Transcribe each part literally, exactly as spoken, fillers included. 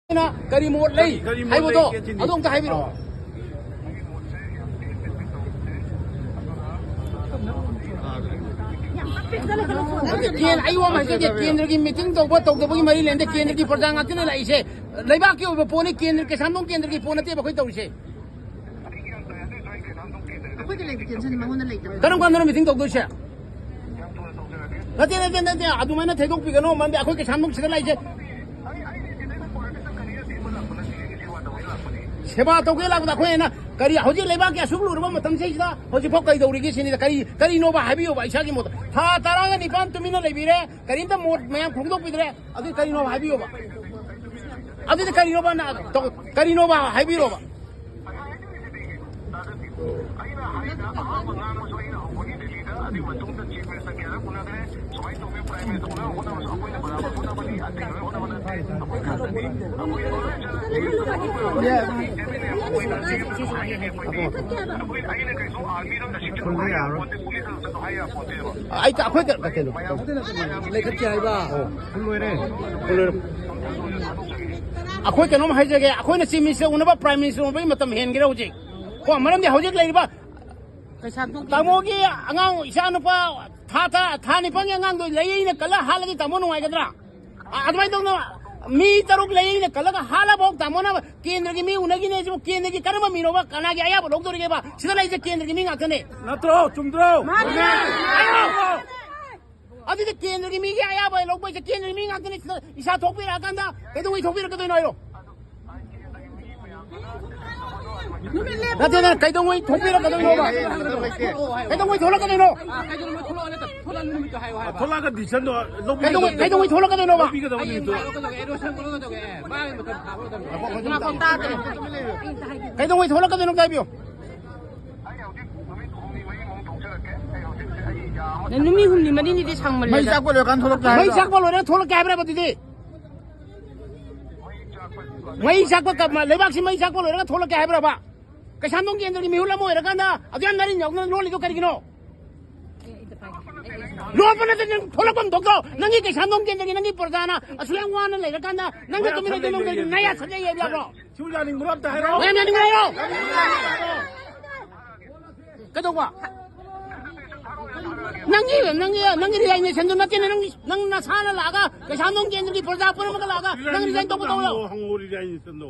ꯀꯔꯤ ꯃꯣꯠ ꯂꯩ ꯀꯔꯤ ꯃꯣꯠ ꯍꯥꯏꯕꯗꯣ ꯂꯩꯒꯦ ꯁꯤꯅꯤ? ꯑꯗꯨ ꯑꯝꯇ ꯍꯥꯏꯕꯤꯔꯛꯑꯣ꯫ ꯅꯠꯇꯦ, ꯀꯦꯟ-, ꯑꯩ ꯋꯥ ꯑꯃ ꯍꯥꯏꯖꯒꯦ, ꯀꯦꯟꯗ꯭ꯔꯒꯤ ꯃꯤꯇꯤꯡ ꯇꯧꯕ ꯇꯧꯗꯕꯒꯤ ꯃꯔꯤ ꯂꯩꯅꯗꯦ, ꯀꯦꯟꯗ꯭ꯔꯒꯤ ꯄ꯭ꯔꯖꯥ ꯉꯥꯛꯇꯅ ꯂꯥꯛꯏꯁꯦ꯫ ꯂꯩꯕꯥꯛꯀꯤ ꯑꯣꯏꯕ ꯄꯣꯠꯅꯤ, ꯀꯦꯟꯗ꯭ꯔ, ꯀꯩꯁꯥꯝꯊꯣꯡ ꯀꯦꯟꯗ꯭ꯔꯒꯤ ꯄꯣꯠ ꯅꯠꯇꯦꯕ ꯑꯩꯈꯣꯏ ꯇꯧꯔꯤꯁꯦ꯫ ꯑꯩꯈꯣꯏꯗ ꯂꯩꯕ ꯀꯦꯟꯁꯟ ꯃꯉꯣꯟꯗ ꯂꯩꯇꯕ꯫ ꯀꯔꯝ ꯀꯥꯟꯗꯅꯣ ꯃꯤꯇꯤꯡ ꯇꯧꯗꯣꯏꯁꯦ? ꯅꯠꯇꯦ, ꯅꯠꯇꯦ, ꯅꯠꯇꯦ, ꯑꯗꯨꯃꯥꯏꯅ ꯊꯩꯗꯣꯛꯄꯤꯒꯅꯣ, ꯃꯔꯝꯗꯤ ꯑꯩꯈꯣꯏ ꯀꯩꯁꯥꯝꯊꯣꯡ ꯁꯤꯗ ꯂꯩꯁꯦ꯫ ꯁꯦꯕꯥ ꯇꯧꯒꯦ ꯂꯥꯛꯄꯗ ꯑꯩꯈꯣꯏ ꯑꯩꯅ ꯀꯔꯤ, ꯍꯧꯖꯤꯛ ꯂꯩꯕꯥꯛꯀꯤ ꯑꯁꯨꯛ ꯂꯨꯔꯕ ꯃꯇꯝꯁꯤꯗ ꯍꯧꯖꯤꯛꯐꯥꯎ ꯀꯩꯗꯧꯔꯤꯒꯦ ꯁꯤꯅꯤꯗ꯫ ꯀꯔꯤ, ꯀꯔꯤꯅꯣꯕ ꯍꯥꯏꯕꯤꯌꯣꯕ ꯏꯁꯥꯒꯤ ꯃꯣꯠꯇ? ꯊꯥ ꯇꯔꯥꯒ ꯅꯤꯄꯥꯟ ꯇꯨꯃꯤꯟꯅ ꯂꯩꯕꯤꯔꯦ, ꯀꯔꯤꯝꯇ ꯃꯣꯠ ꯃꯌꯥꯝ ꯐꯣꯡꯗꯣꯛꯄꯤꯗ꯭ꯔꯦ, ꯑꯗꯨꯗꯤ ꯀꯔꯤꯅꯣꯕ ꯍꯥꯏꯕꯤꯌꯣꯕ? ꯑꯗꯨꯗꯤ ꯀꯔꯤꯅꯣꯕ ꯅ-, ꯇꯧ-, ꯀꯔꯤꯅꯣꯕ ꯍꯥꯏꯕꯤꯔꯣꯕ? ꯑꯩ, ꯑꯩꯈꯣꯏ ꯀ-, ꯀꯩꯅꯣ, ꯂꯩꯈꯠꯀꯦ ꯍꯥꯏꯕ꯫ ꯑꯣ꯫ ꯂꯣꯏꯔꯦ꯫ ꯂꯣꯏꯔꯦ꯫ ꯑꯩꯈꯣꯏ ꯀꯩꯅꯣꯝ ꯍꯥꯏꯖꯒꯦ, ꯑꯩꯈꯣꯏꯅ Chief Minister ꯎꯅꯕ Prime Minister ꯎꯅꯕꯒꯤ ꯃꯇꯝ ꯍꯦꯟꯈ꯭ꯔꯦ ꯍꯧꯖꯤꯛ꯫ ꯀꯣ, ꯃꯔꯝꯗꯤ ꯍꯧꯖꯤꯛ ꯂꯩꯔꯤꯕ ꯀꯩꯁꯥꯝꯊꯣꯡ ꯇꯥꯃꯣꯒꯤ ꯑꯉꯥꯡ, ꯏꯆꯥ ꯅꯨꯄꯥ ꯊꯥ, ꯊꯥ, ꯊꯥ ꯅꯤꯄꯥꯟꯒꯤ ꯑꯉꯥꯡꯗꯣ ꯂꯩꯌꯦꯅ ꯀꯜꯂ ꯍꯥꯠꯂꯗꯤ ꯇꯥꯃꯣ ꯅꯨꯡꯉꯥꯏꯒꯗ꯭ꯔꯥ? ꯑ-, ꯑꯗꯨꯃꯥꯏꯅ ꯇꯧꯅ ꯃꯤ ꯇꯔꯨꯛ ꯂꯩꯌꯦꯅ ꯀꯜꯂꯒ ꯍꯥꯠꯂꯐꯥꯎ ꯇꯥꯃꯣꯅ ꯀꯦꯟꯗ꯭ꯔꯒꯤ ꯃꯤ ꯎꯅꯈꯤꯅꯦ ꯍꯥꯏꯁꯤꯕꯨ ꯀꯦꯟꯗ꯭ꯔꯒꯤ ꯀꯔꯝꯕ ꯃꯤꯅꯣꯕ? ꯀꯅꯥꯒꯤ ꯑꯌꯥꯕ ꯂꯧꯗꯣꯔꯤꯒꯦꯕ? ꯁꯤꯗ ꯂꯩꯔꯤꯁꯦ ꯀꯦꯟꯗ꯭ꯔꯒꯤ ꯃꯤ ꯉꯥꯛꯇꯅꯦ꯫ ꯅꯠꯇ꯭ꯔꯣ? ꯆꯨꯝꯗ꯭ꯔꯣ? ꯃꯥꯅꯦ꯫ ꯑꯗꯨꯗꯤ ꯀꯦꯟꯗ꯭ꯔꯒꯤ ꯃꯤꯒꯤ ꯑꯌꯥꯕ ꯂꯧꯕ ꯍꯥꯏꯁꯦ ꯀꯦꯟꯗ꯭ꯔꯒꯤ ꯃꯤ ꯉꯥꯛꯇꯅꯤ꯫ ꯁꯤꯗ ꯏꯁꯥ ꯊꯣꯛꯄꯤꯔꯛꯑꯀꯥꯟꯗ ꯀꯩꯗꯧꯉꯩ ꯊꯣꯛꯄꯤꯔꯛꯀꯗꯣꯏꯅꯣ ꯍꯥꯏꯔꯣ? ꯅꯠꯇꯦ, ꯅꯪ ꯀꯩꯗꯧꯉꯩ ꯊꯣꯛꯄꯤꯔꯛꯀꯗꯣꯏꯅꯣꯕ? ꯀꯩꯗꯧꯉꯩ ꯊꯣꯛꯂꯛꯀꯗꯣꯏꯅꯣ? ꯊꯣꯛꯂꯛꯑꯒ decision ꯗꯣ ꯂꯧꯕꯤꯒꯗꯕ ꯀꯩꯗꯧꯉꯩ, ꯀꯩꯗꯧꯉꯩ ꯊꯣꯛꯂꯛꯀꯗꯣꯏꯅꯣꯕ? ꯂꯧꯕꯤꯒꯗꯕ ꯅꯨꯃꯤꯠꯇꯣ꯫ ꯀꯩꯗꯧꯉꯩ ꯊꯣꯛꯂꯛꯀꯗꯣꯏꯅꯣ ꯑꯝꯇ ꯍꯥꯏꯕꯤꯌꯨ꯫ ꯅꯪ ꯅꯨꯃꯤꯠ ꯍꯨꯝꯅꯤ ꯃꯔꯤꯅꯤꯗꯤ ꯃꯩ ꯁꯥꯡꯃꯜꯂꯦꯗ꯫ ꯆꯥꯛꯄ ꯂꯣꯏꯔꯀꯥꯟꯗ ꯊꯣꯛꯂꯛꯀꯦ ꯃꯩ ꯍꯥꯏꯕ꯭ꯔꯣ? ꯆꯥꯛꯄ ꯂꯣꯏꯔꯒ ꯊꯣꯛꯂꯛꯀꯦ ꯍꯥꯏꯕ꯭ꯔꯕ ꯑꯗꯨꯗꯤ? ꯃꯩ ꯆꯥꯛꯄ ꯀ-, ꯂꯩꯕꯥꯛꯁꯤ ꯃꯩ ꯆꯥꯛꯄ ꯂꯣꯏꯔꯒ ꯊꯣꯛꯂꯛꯀꯦ ꯍꯥꯏꯕ꯭ꯔꯕ? ꯀꯩꯁꯥꯝꯊꯣꯡ ꯀꯦꯟꯗ꯭ꯔꯒꯤ ꯃꯤꯍꯨꯠ ꯑꯃ ꯑꯣꯏꯔꯀꯥꯟꯗ ꯑꯗꯨ ꯌꯥꯝ ꯅꯔꯤꯟ ꯌꯥꯎꯗꯅ ꯂꯣꯜꯂꯤꯗꯣ ꯀꯔꯤꯒꯤꯅꯣ? ꯂꯣꯠꯄ ꯅꯠꯇꯦ, ꯅꯪ ꯊꯣꯛꯂꯛꯐꯝ ꯊꯣꯛꯇ꯭ꯔꯣ? ꯅꯪꯒꯤ ꯀꯩꯁꯥꯝꯊꯣꯡ ꯀꯦꯟꯗ꯭ꯔꯒꯤ ꯅꯪꯒꯤ ꯄ꯭ꯔꯖꯥꯅ ꯑꯁꯨꯛ ꯌꯥꯝ ꯋꯥꯅ ꯂꯩꯔꯀꯥꯟꯗ ꯅꯪꯅ ꯇꯨꯃꯤꯟꯅ ꯂꯩꯗꯣꯏ ꯅꯪ ꯀꯩꯒꯤꯅꯣ? ꯅꯌꯥ ꯁꯠ ꯌꯥꯏ ꯍꯥꯏꯕ ꯌꯥꯕ꯭ꯔꯣ? ꯁꯤꯕꯨ ꯌꯥꯅꯤꯡꯕ꯭ꯔꯣ? ꯑꯝꯇ ꯍꯥꯏꯔꯛꯑꯣ꯫ ꯃꯌꯥꯝ ꯌꯥꯅꯤꯡꯕ꯭ꯔꯣ? ꯀꯩꯗꯧꯕ? ꯅꯪꯒꯤ, ꯅꯪꯒꯤ, ꯅꯪꯒꯤ resignation ꯗꯨ ꯅꯠꯇꯦꯅꯦ, ꯅꯪ, ꯅꯪ ꯅꯁꯥꯅ ꯂꯥꯛꯑꯒ, ꯀꯩꯁꯥꯝꯊꯣꯡ ꯀꯦꯟꯗ꯭ꯔꯒꯤ ꯄ꯭ꯔꯖꯥ ꯄꯨꯝꯅꯃꯛꯀ ꯂꯥꯛꯑꯒ, ꯅꯪ resign ꯇꯧꯕ ꯇꯧꯔꯣ꯫ ꯍꯪꯉꯣ, resignation ꯗꯣ꯫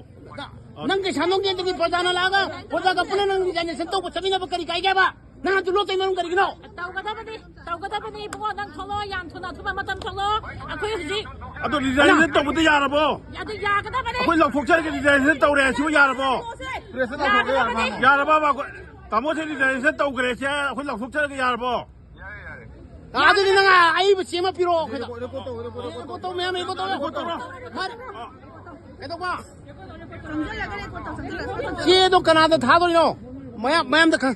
ꯅꯪ ꯀꯩꯁꯥꯝꯊꯣꯡ ꯀꯦꯟꯗ꯭ꯔꯒꯤ ꯄ꯭ꯔꯖꯥꯅ ꯂꯥꯛꯑꯒ, ꯄ꯭ꯔꯖꯥꯒ ꯄꯨꯟꯅ ꯅꯪ resignation ꯇꯧꯕ ꯆꯠꯃꯤꯟꯅꯕ ꯀꯔꯤ ꯀꯥꯏꯒꯦꯕ? ꯅꯪ ꯑꯗꯨ ꯂꯣꯠꯇꯣꯏ ꯃꯔꯝ ꯀꯔꯤꯒꯤꯅꯣ? ꯇꯧꯒꯗꯕꯅꯤ, ꯇꯧꯒꯗꯕꯅꯤ ꯏꯕꯨꯡꯉꯣ, ꯅꯪ ꯊꯣꯛꯂꯛꯑꯣ, ꯌꯥꯝ ꯊꯨꯅ ꯑꯊꯨꯕ ꯃꯇꯝ ꯊꯣꯛꯂꯛꯑꯣ꯫ ꯑꯩꯈꯣꯏ ꯍꯧꯖꯤꯛ ꯑꯗꯣ resignation ꯇꯧꯕꯗꯤ ꯌꯥꯔꯕꯣ? ꯑꯗꯨ ꯌꯥꯒꯗꯕꯅꯤ꯫ ꯑꯩꯈꯣꯏ ꯂꯧꯊꯣꯛꯆꯔꯒꯦ, resignation ꯇꯧꯔꯦ ꯍꯥꯏꯁꯤꯕꯨ ꯌꯥꯔꯕꯣ? ꯌꯥꯒꯗꯕꯅꯤ꯫ ꯌꯥꯔꯕꯕ? ꯑꯩꯈꯣꯏ ꯇꯥꯃꯣꯁꯦ resignation ꯇꯧꯈ꯭ꯔꯦ, ꯁꯦ ꯑꯩꯈꯣꯏ ꯂꯧꯊꯣꯛꯆꯔꯒꯦ, ꯌꯥꯔꯕꯣ? ꯑꯗꯨꯗꯤ ꯅꯪ ꯑꯏꯕ ꯆꯦ ꯑꯃ ꯄꯤꯔꯛꯑꯣ ꯑꯩꯈꯣꯏꯗ꯫ Record ꯇꯧ, record ꯇꯧ, record ꯇꯧ, record ꯇꯧ, ꯃꯌꯥꯝ record ꯇꯧ, record ꯇꯧ꯫ ꯀꯩꯗꯧꯕ? ꯆꯦꯗꯣ ꯀꯅꯥꯗ ꯊꯥꯗꯣꯏꯅꯣ? ꯃꯌꯥꯝ, ꯃꯌꯥꯝꯗ ꯈꯪ-,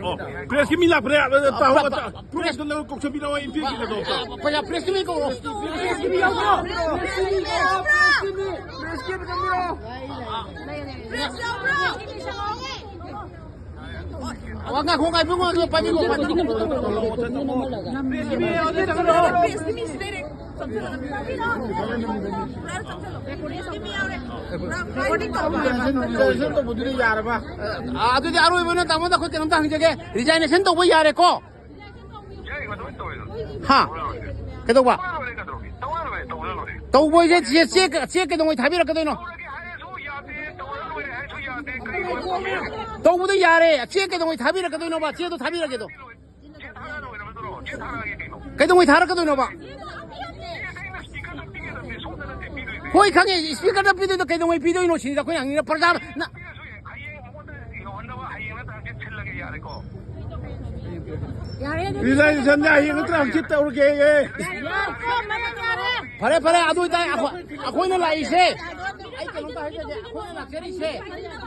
ꯑꯣ, press ꯀꯤ ꯃꯤ ꯂꯥꯛꯄ꯭ꯔꯦ? ꯑ, ꯇꯥꯍꯧ-, press ꯇ ꯂꯧ ꯀꯧꯁꯟꯕꯤꯔꯛꯑꯣ, ꯏꯝꯐꯤꯜꯒꯤꯗ ꯇꯧ꯫ ꯄꯩꯁꯥ press ꯀꯤ ꯃꯤ ꯀꯧꯔꯣ꯫ Press ꯀꯤ ꯃꯤ ꯌꯥꯎꯕ꯭ꯔꯣ? Press ꯀꯤ ꯃꯤ, press ꯀꯤ ꯃꯤ, press ꯀꯤ ꯃꯤ ꯆꯪꯕꯤꯔꯛꯑꯣ꯫ ꯋꯥ ꯉꯥꯏꯈꯣ, ꯉꯥꯏꯈꯣ, ꯉꯥꯏꯈꯣ, ꯄꯥꯏꯕꯤꯈꯣ, ꯄꯥꯏꯕꯤꯈꯣ꯫ Resignation ꯇꯧꯕꯗꯨꯗꯤ ꯌꯥꯔꯕ? ꯑ, ꯑꯗꯨꯗꯤ ꯑꯔꯣꯏꯕ ꯑꯣꯏꯅ ꯇꯥꯃꯣꯗ ꯑꯩꯈꯣꯏ ꯀꯩꯅꯣꯝꯇ ꯍꯪꯖꯒꯦ꯫ Resignation ꯇꯧꯕ ꯌꯥꯔꯦꯀꯣ? ꯍꯥ? ꯀꯩꯗꯧꯕ? ꯇꯧꯕꯁꯦ ꯆꯦ, ꯆꯦ, ꯆꯦ ꯀꯩꯗꯧꯉꯩ ꯊꯥꯕꯤꯔꯛꯀꯗꯣꯏꯅꯣ? ꯇꯧꯕꯗꯣ ꯌꯥꯔꯦ꯫ ꯆꯦ ꯀꯩꯗꯧꯉꯩ ꯊꯥꯕꯤꯔꯛꯀꯗꯣꯏꯅꯣꯕ? ꯆꯦꯗꯣ ꯊꯥꯕꯤꯔꯛꯀꯦꯗꯣ꯫ ꯀꯩꯗꯧꯉꯩ ꯊꯥꯔꯛꯀꯗꯣꯏꯅꯣꯕ? ꯍꯣꯏ, ꯈꯪꯉꯦ, speaker ꯗ ꯄꯤꯗꯣꯏꯗꯣ ꯀꯩꯗꯧꯉꯩ ꯄꯤꯗꯣꯏꯅꯣ ꯁꯤꯅꯤꯗ ꯑꯩꯈꯣꯏꯅ ꯍꯪꯅꯤꯡꯉꯤꯅ, ꯄ꯭ꯔꯖꯥ-, ꯅ-, Resignation ꯗꯤ ꯍꯌꯦꯡ ꯅꯠꯇ꯭ꯔ ꯍꯪꯆꯤꯠ ꯇꯧꯔꯒꯦ꯫ ꯐꯔꯦ, ꯐꯔꯦ, ꯑꯗꯨ ꯑꯣꯏꯇꯥꯔꯗꯤ ꯑꯩꯈꯣꯏ, ꯑꯩꯈꯣꯏꯅ ꯂꯥꯛꯏꯁꯦ, ꯑꯩ ꯀꯩꯅꯣꯝꯇ ꯍꯥꯏꯖꯒꯦ, ꯑꯩꯈꯣꯏꯅ ꯂꯥꯛꯆꯔꯤꯁꯦ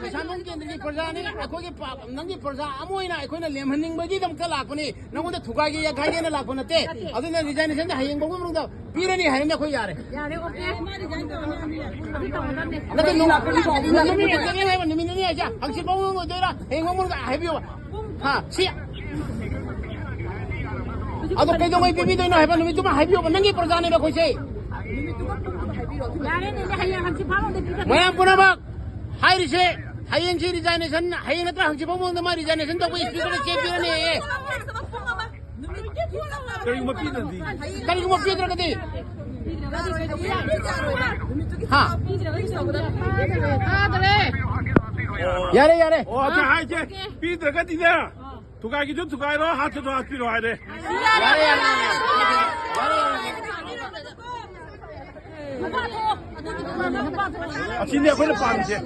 ꯀꯩꯁꯥꯝꯊꯣꯡ ꯀꯦꯟꯗ꯭ꯔꯒꯤ ꯄ꯭ꯔꯖꯥꯅꯤ, ꯑꯩꯈꯣꯏꯒꯤ ꯄ-, ꯅꯪꯒꯤ ꯄ꯭ꯔꯖꯥ ꯑꯃ ꯑꯣꯏꯅ ꯑꯩꯈꯣꯏꯅ ꯂꯦꯝꯍꯟꯅꯤꯡꯕꯒꯤꯗꯃꯛꯇ ꯂꯥꯛꯄꯅꯤ, ꯅꯪꯉꯣꯟꯗ ꯊꯨꯒꯥꯏꯒꯦ ꯌꯥꯈꯥꯏꯒꯦꯅ ꯂꯥꯛꯄ ꯅꯠꯇꯦ꯫ ꯑꯗꯨꯅ resignation ꯗꯤ ꯍꯌꯦꯡ ꯐꯥꯎꯕ ꯃꯅꯨꯡꯗ ꯄꯤꯔꯅꯤ ꯍꯥꯏꯔꯅꯤ ꯑꯩꯈꯣꯏ, ꯌꯥꯔꯦ꯫ ꯌꯥꯔꯦ, okay꯫ ꯅꯠꯇꯦ, ꯅꯨꯃꯤꯠ ꯑꯅꯤ ꯍꯥꯏꯕ, ꯅꯨꯃꯤꯠ ꯑꯅꯤ ꯍꯥꯏꯁꯦ ꯍꯪꯆꯤꯠ ꯐꯥꯎꯕ ꯃꯅꯨꯡꯗ ꯑꯣꯏꯗꯣꯏꯔꯥ, ꯍꯌꯦꯡ ꯐꯥꯎꯕ ꯃꯅꯨꯡꯗ ꯍꯥꯏꯕꯤꯌꯣꯕ꯫ ꯍꯥ, ꯁꯤ꯫ ꯑꯗꯣ ꯀꯩꯗꯧꯉꯩ ꯄꯤꯕꯤꯗꯣꯏꯅꯣ ꯍꯥꯏꯕ ꯅꯨꯃꯤꯠꯇꯨꯃ ꯍꯥꯏꯕꯤꯌꯣꯕ, ꯅꯪꯒꯤ ꯄ꯭ꯔꯖꯥꯅꯦꯕ ꯑꯩꯈꯣꯏꯁꯦ꯫ ꯃꯌꯥꯝ ꯄꯨꯝꯅꯃꯛ ꯍꯥꯏꯔꯤꯁꯦ, ꯍꯌꯦꯡꯁꯤ ꯔꯤꯖꯥꯏꯅꯦꯁꯟ, ꯍꯌꯦꯡ ꯅꯠꯇ꯭ꯔꯥ ꯍꯪꯆꯤꯠ ꯐꯥꯎ ꯃꯅꯨꯡꯗ ꯃꯥ ꯔꯤꯖꯥꯏꯅꯦꯁꯟ ꯇꯧꯕ ꯏꯁꯄꯤꯀꯔꯗ ꯆꯦ ꯄꯤꯔꯅꯦꯌꯦ꯫ ꯀꯔꯤꯒꯨꯝꯕ ꯄꯤꯗ꯭ꯔꯗꯤ? ꯀꯔꯤꯒꯨꯝꯕ ꯄꯤꯗ꯭ꯔꯒꯗꯤ? ꯍꯥ? ꯌꯥꯔꯦ, ꯌꯥꯔꯦ꯫ ꯑꯣ, ꯑꯗ ꯍꯥꯏꯁꯦ, ꯄꯤꯗ꯭ꯔꯒꯗꯤꯅꯦ, ꯊꯨꯒꯥꯏꯒꯤꯁꯨ ꯊꯨꯒꯥꯏꯔꯣ, ꯍꯥꯠꯀꯤꯁꯨ ꯍꯥꯠꯄꯤꯔꯣ ꯍꯥꯏꯔꯦ꯫ ꯌꯥꯔꯦ, ꯌꯥꯔꯦ, ꯌꯥꯔꯦ꯫ ꯑꯁꯤꯅꯤ ꯑꯩꯈꯣꯏꯅ ꯄꯥꯝꯃꯤꯁꯦ꯫